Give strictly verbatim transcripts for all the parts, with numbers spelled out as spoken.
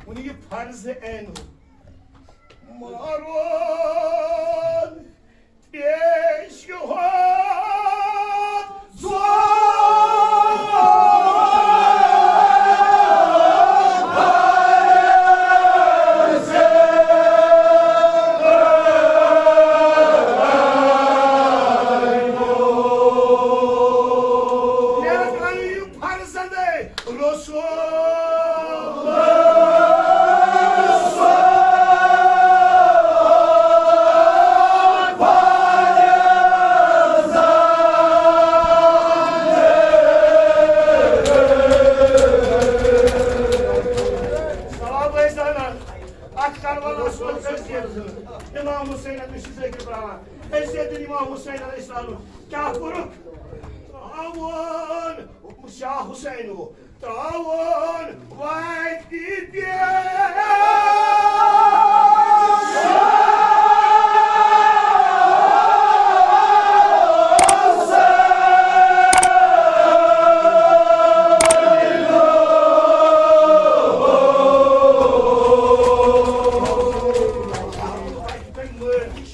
وۄنۍ یہِ فرض عین مارون پیش ہُنٛد زور۔ فرزند رسول۔ ثواب ٲسۍ زانان، اتھ کربلاہس منٛز ٲسۍ ییٚتہِ امام حسینن نِش ذکر پران۔ أسۍ ییٚتہِ امام حسین علیہ السلام کیٛاہ کوٚرُکھ؟ ترٛاوُن شاہ حسین ہو، ترٛاوُن وتہِ پٮ۪ٹھ۔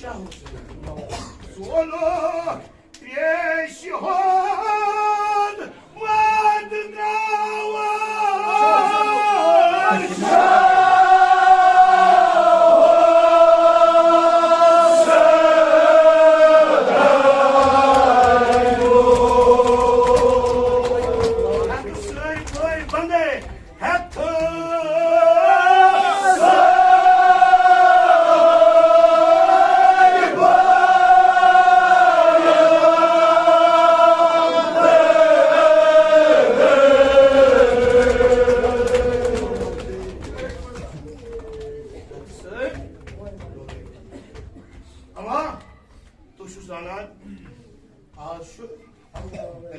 شاہ حسین۔ سولو پیش ہُنٛد مد ترٛاوان۔ سٲری بٲے بندے ہٮ۪تھ۔ اما، تُہۍ چھِو زانان، آز چھُ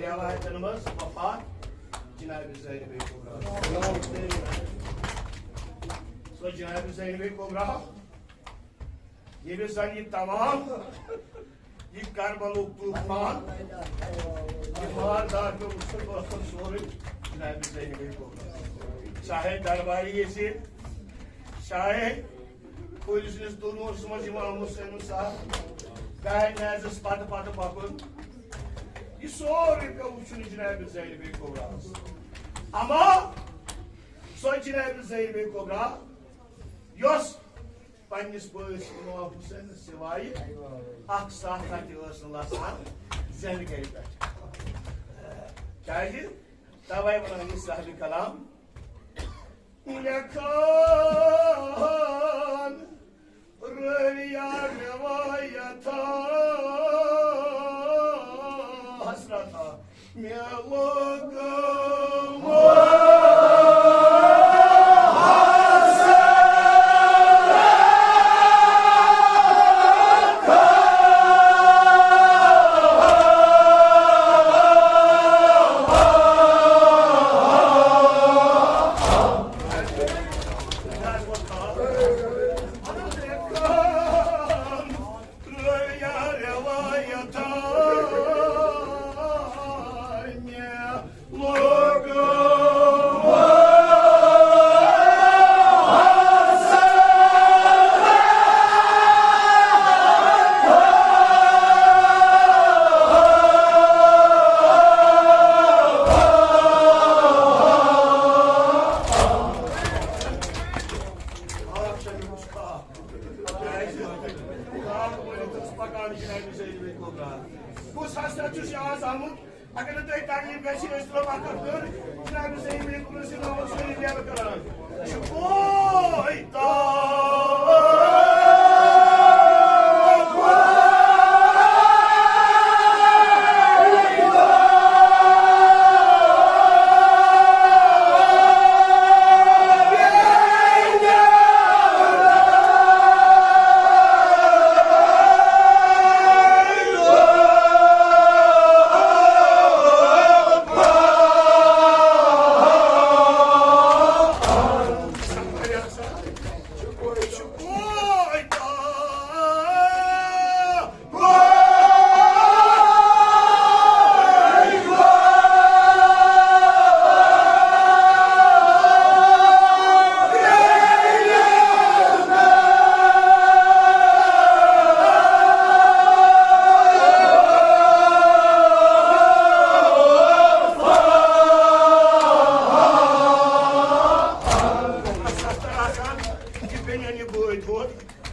رٮ۪وایتن منٛز وفات جناب زینب کبریٰ۔ سۄ جناب زینب کبریٰ، ییٚمِس زن یہِ تمام یہِ کربلُک طوفان، یہِ ماردار پیوٚو، سُہ اوس سورُے جناب زینب کبریٰ۔ شاہ درباری یزید، شاہ کُلۍ سٕنٛدِس دُنوَس منٛز امام حسین صاحب، گاڑِ نیزس پتہٕ پتہٕ پکُن۔ یہِ سورُے پیوٚو وٕچھُن جناب زینب کبریٰ۔ اما سۄ جناب زینب کبریٰ، یۄس پننِس بٲیِس امام حسینس سوایہِ اکھ ساتھا تہِ ٲس نہٕ لژان زینہٕ گرِ پٮ۪ٹھ۔ کیازِ؟ توے ونان یہِ صاحبِ کلام، لیکھان رٲوِیا روایت حسرت مےٚ لوٚگ پکان جناب زینب کبریٰ۔ کُس حسرت چھُ آز آمُت؟ اگر نہٕ تۄہہِ تکلیف گژھِ، أسۍ تُلو اکھ اکھ کٔر جناب زینب کبریٰ سٕنٛدِ ناوٕ سٲری نیرٕ کران۔ شکوہ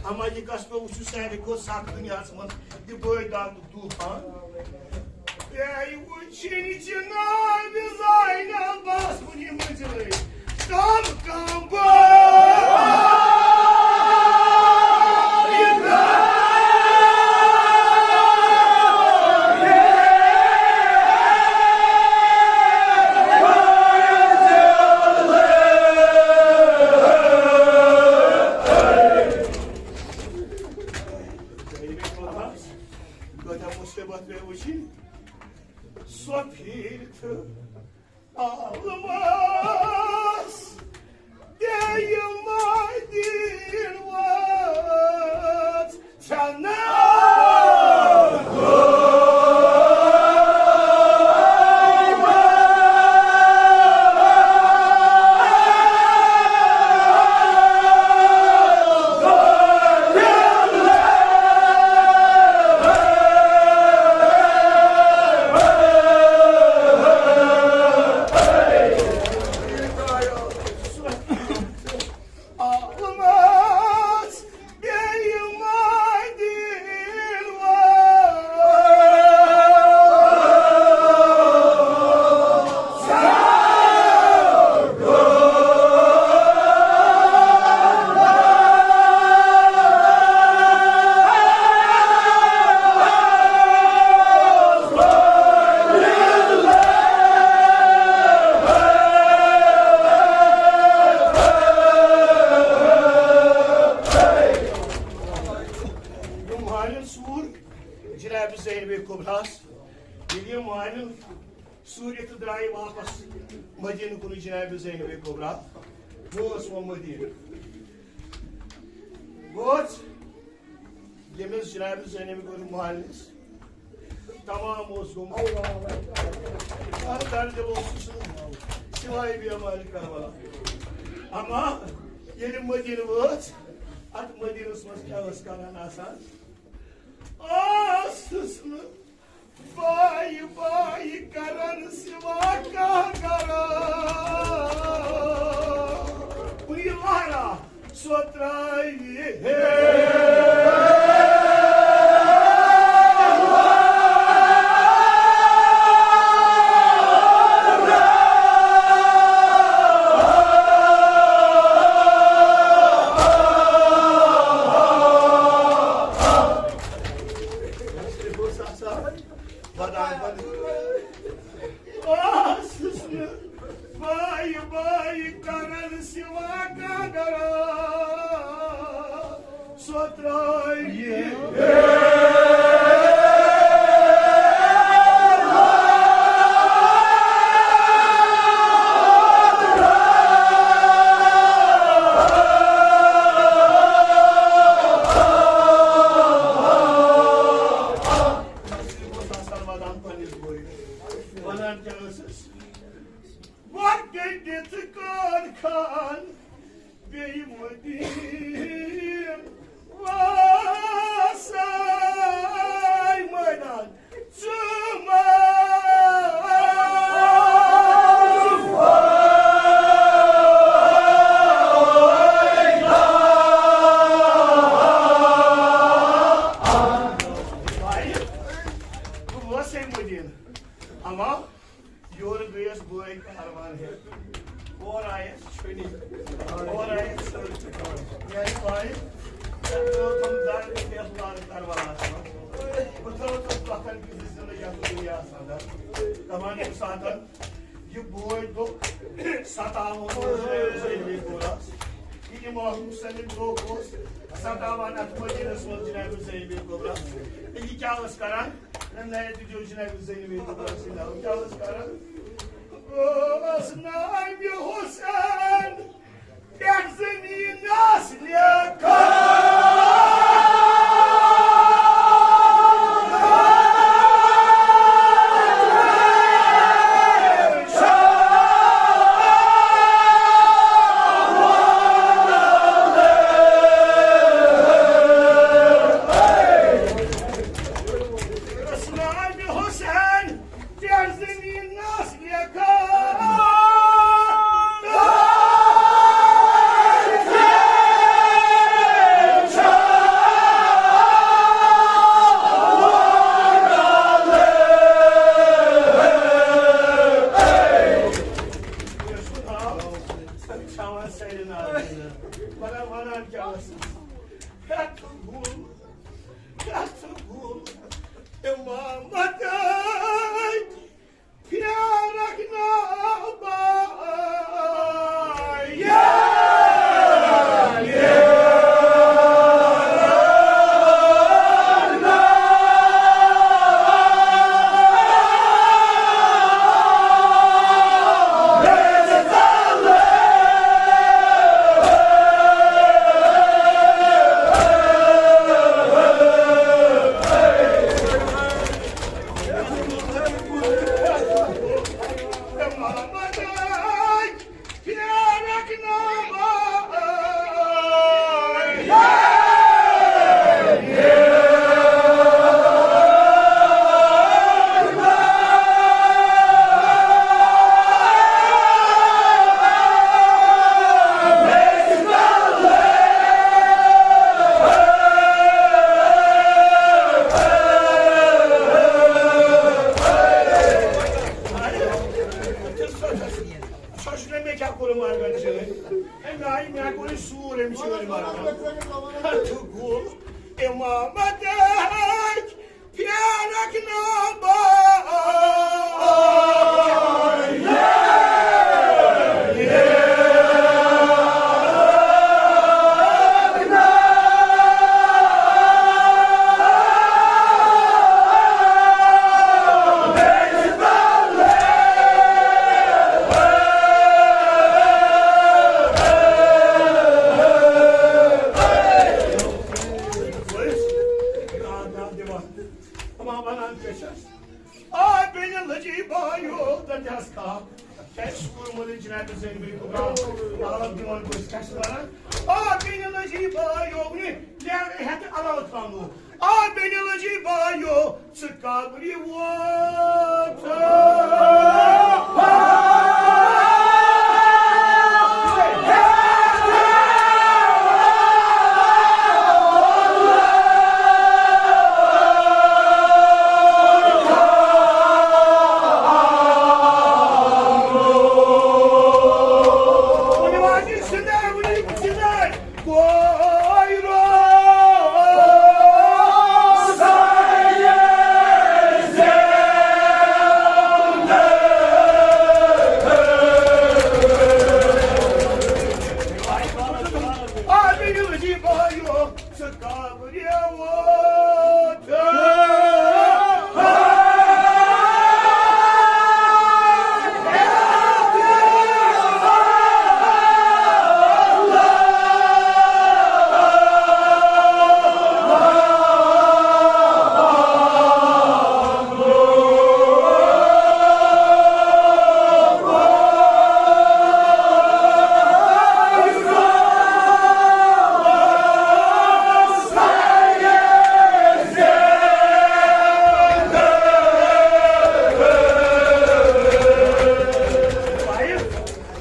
اما یہِ کس پٮ۪ٹھ وٕچھِو ساروی کھۄتہٕ سخت دُنیاہس منٛز یہِ بٲے دادُک طوفان۔ بیٚیہِ وٕچھِنۍ چھِ ناوِ زینبس کُنہِ مٔنزِلٕے کم کم بٲے۔ کۭتیٛاہ مُصیٖبت پیٚیہِ وٕچھِنۍ۔ سۄ پھیٖرِ تہٕ عالمس بیٚیہِ مدیٖنہٕ وٲژ۔ یِم مالِن سوٗر جناب زینب کبریٰ ہس، ییٚلہِ یِم مالِن سوٗرِتھ تہٕ درٛایہِ واپس مدیٖنہٕ کُن جناب زینب کبریٰ۔ بہٕ اوسُس وۄنۍ مدیٖنہٕ۔ بہٕ اوسُس ییٚمِس جناب زینب کبریٰ مالِس تمام اوس گوٚمُت۔ کانٛہہ دردِ اوسُس نہٕ سوائے بیمارِ کربلا۔ اما ییٚلہِ مدیٖنہٕ وٲژ، اتھ مدیٖنس منٛز کیٛاہ ٲس کران آسان؟ ٲسٕس نہٕ بایہِ بایہِ کرن سوا کانٛہہ کران۔ کُنہِ لہرا سۄ ترٛاوِ ہے۔ ودان پنٕنۍ۔ ٲسٕس نہٕ بایہِ بایہِ کرن سوا کانٛہہ کران۔ سۄ ترٛاوِ۔ ونان کیٛاہ ٲسٕس؟ وۄنۍ گٔے دِژ کٲر خان بیٚیہِ مدیٖن واساے مٲدان ژٕ ما۔ بہٕ وسے مدیٖنہٕ اما۔ یورٕ گٔیَس بٲے کاروان ہٮ۪تھ۔ اورٕ آیَس چھٔنی۔ اورٕ آیَس چھٔنی۔ میٛانہِ بایہِ، مےٚ ترٛٲو تِم دَنٛد تہِ یَتھ لارٕ کَربَلاہَس منٛز۔ بہٕ ترٛٲوتَس پَتھَر کہِ زِ زِندٕ یَتھ دُنیاہَس اَندَر۔ دَپان ییٚمہِ ساتَن یہِ بوے دوٚپ، ستاوُن اوس زینبِ کبریٰ۔ یہِ امام حسینٕنۍ دۄہ اوس ستاوان اَتھ مدیٖنَس منٛز جناب زینبِ کبریٰ۔ تہٕ یہِ کیٛاہ ٲس کَران؟ نہ، نہ، تہِ دیو جناب زینبِ کبریٰ سٕنٛدِ ناوٕ۔ کیٛاہ اوس کران؟ اوس ناوِ حسین پٮ۪ٹھ زٔمیٖنَس لیکھان۔ اسلام حسین پٮ۪ٹھ زٔمیٖنَس لیکھان۔ تھاوان سارے ناو دِنہٕ۔ مگر وَنان کیٛاہ ٲسٕس؟ ہیٚتھ گوٚل، ہیٚتھ گوٚل اِمامت پھیرَکھ نا بایہِ۔ سۄ چھُنہ مےٚ کیٛاہ کوٚرمُت مرگن سۭتۍ؟ ہے، مےٚ آیہِ، مےٚ کوٚر یہِ سوٗر أمِس سۭتۍ مرگن۔ ہتھ گوٚل اِمامت پھیرَکھ نا بایہِ۔ اما ونان کیٛاہ چھَس؟ آ بیٚنہِ لٔجی بایو، تَتہِ حظ کھا۔ کیٛازِ سکوٗل وٲلۍ جناب زینبی کُبرا، عالم دِوان پٲٹھۍ کیٛاہ چھِ وَنان؟ آ بیٚنہِ لٔجی بایو، وٕنہِ نیرٕ ہٮ۪تھ علاوٕ تھاونو۔ آ بیٚنہِ لٔجی بایو، ژٕ کَبرِ ووت۔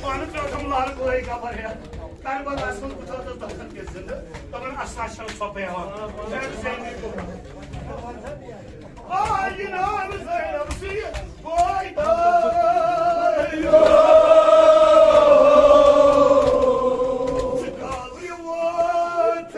پانہٕ ترٛٲوتھم لالہٕ گٲڑۍ قبر ہٮ۪تھ۔ کربلاہس منٛز بہٕ تھٲوتھس دفن کٔرِتھ زِندٕ۔ دَپان، اَسہِ نہ چھَنہٕ سۄ پیوان۔ شاید زینبی گوٚو۔ آ، یہِ ناو زینب سی بوے دایو۔ ژٕ کَر یہِ ووت۔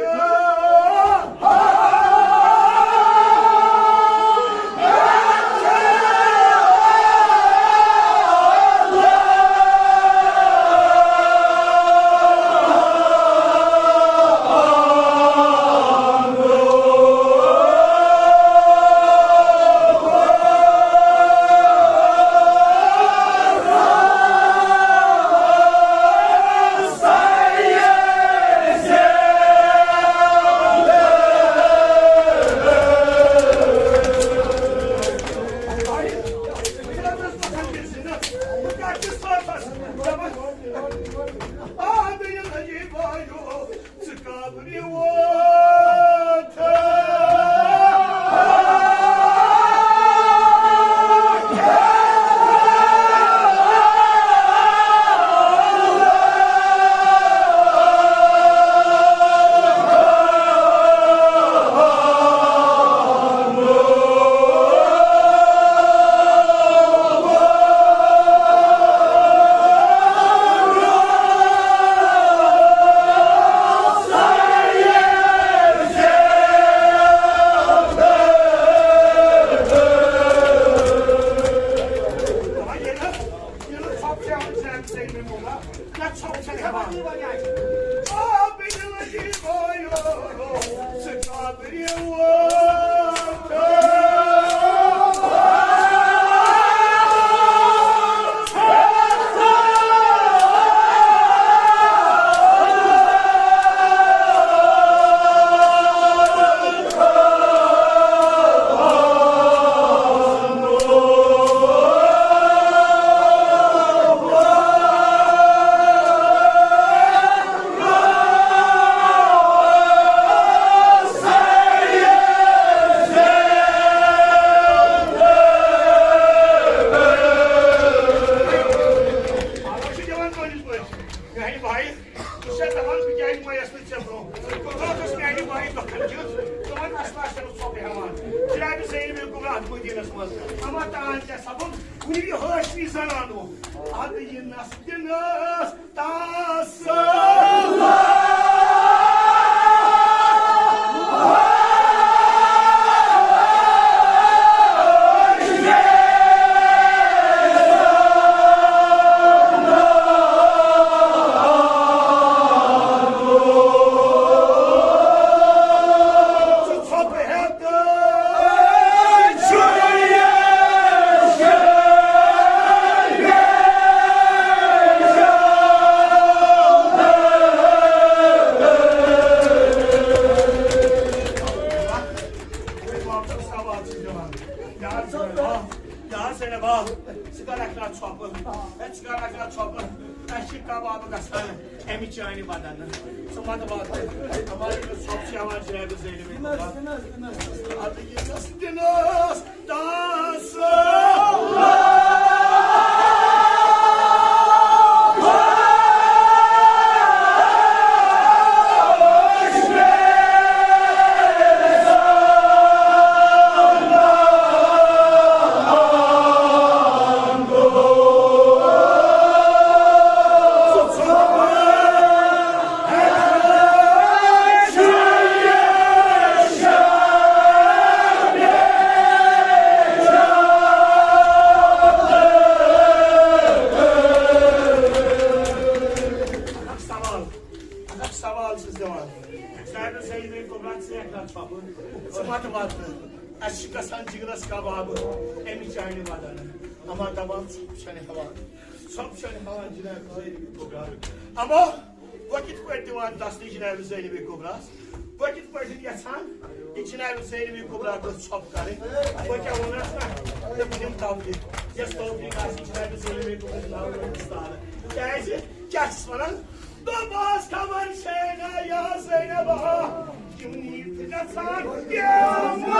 میانہِ بایہِ، بہٕ چھُسے دَپان، بہٕ کیٛازِ مویَس نہٕ ژےٚ برٛونٛہہ؟ بہٕ کَتھ اوس میانہِ بایہِ دۄکھن کیُتھ؟ ژٕ وَن اَسہِ ما چھَنہٕ ژھۄپہٕ ہٮ۪وان؟ جنابِ زینبِ کُبرا اَتھ مدیٖنَس منٛز۔ اَما تان کیٛاہ سَپُد؟ وٕنہِ یہِ ہٲشمی زنان ہُہ۔ اَدٕ یہِ نَس دِنَس تَس۔ یار زینبا، یار زینبا، ژٕ کر اکھ راتھ ژھۄپہٕ؟ ہے، ژٕ کر اکھ راتھ ژھۄپہٕ؟ اَسہِ چھِ کباب گژھان اَمہِ چانہِ بدن۔ ژٕ مت وات۔ ہماری جو ژھۄپہٕ چھِ ہٮ۪وان جنابِ زینبِ کُبرا۔ اَدٕ یہِ کَس دِنَس تَس۔ اکھ سوال، اکھ سوال چھُس دِوان۔ صاحب سید میٖر کُبرا، ژٕ ہیٚکھ نہ ژھۄپہٕ؟ ژٕ مت وات۔ اَسہِ چھِ گژھان جِگرَس کباب اَمہِ چانہِ بدن۔ اما دپان ژھۄپہٕ چھَنہٕ ہٮ۪وان، ژھۄپہٕ چھَنہٕ ہٮ۪وان جناب زینبِ کُبرا۔ اما بہٕ کِتھ پٲٹھۍ دِوان تسلی جناب زینبِ کُبراہَس؟ بہٕ کِتھ پٲٹھۍ چھُس یژھان یہِ جناب زینبِ کُبرا گٔژھ ژھۄپہٕ کرٕنۍ؟ بہٕ کیٛاہ وَنَس نہ؟ تہٕ بہٕ دِمہٕ توفیٖق۔ یۄس توفیٖق آسہِ جناب زینبِ کُبرا دِناوٕنۍ أمِس تعالیٰ۔ کیٛازِ؟ کیٛاہ چھُس وَنان؟ دوٚپمَس خبر چھے نہ یا زینبا، یِم نیٖتھ گژھان تِم۔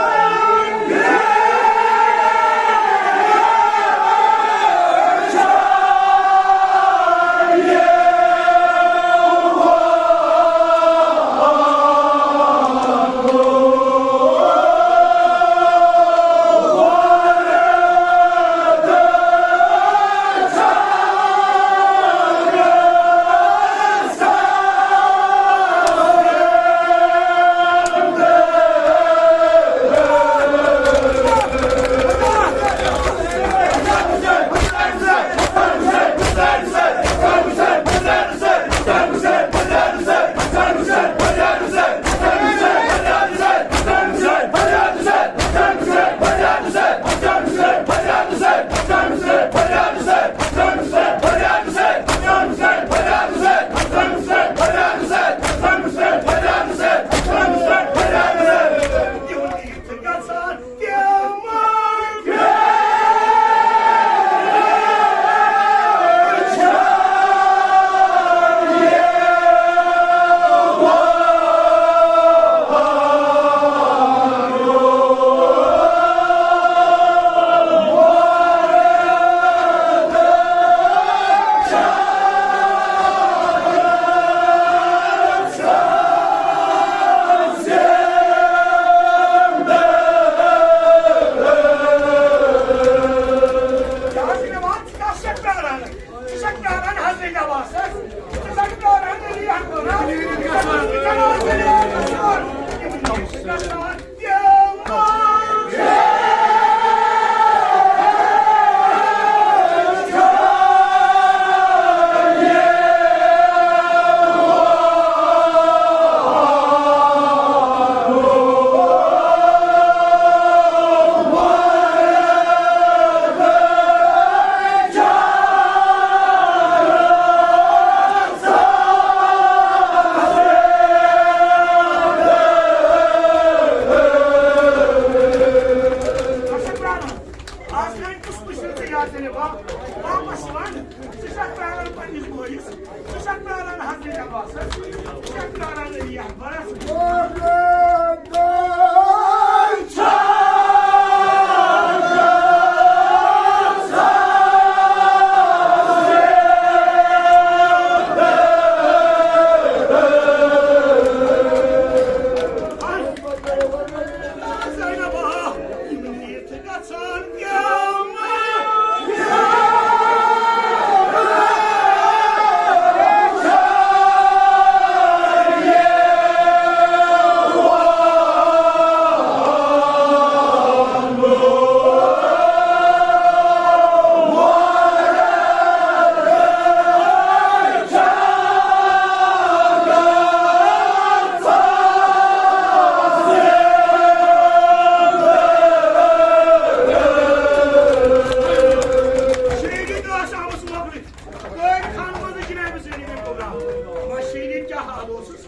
شہیدی دۄہ آسہِ آمٕژ مۄکلِتھ۔ قٲد خانہٕ منٛزٕے جنابِ زیٖنی بِن پروگرام۔ وۄنۍ شہیدی کیٛاہ حال اوسُس؟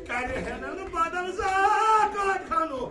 کرِ ہے نہٕ بدل زانٛہہ قٲد خانو۔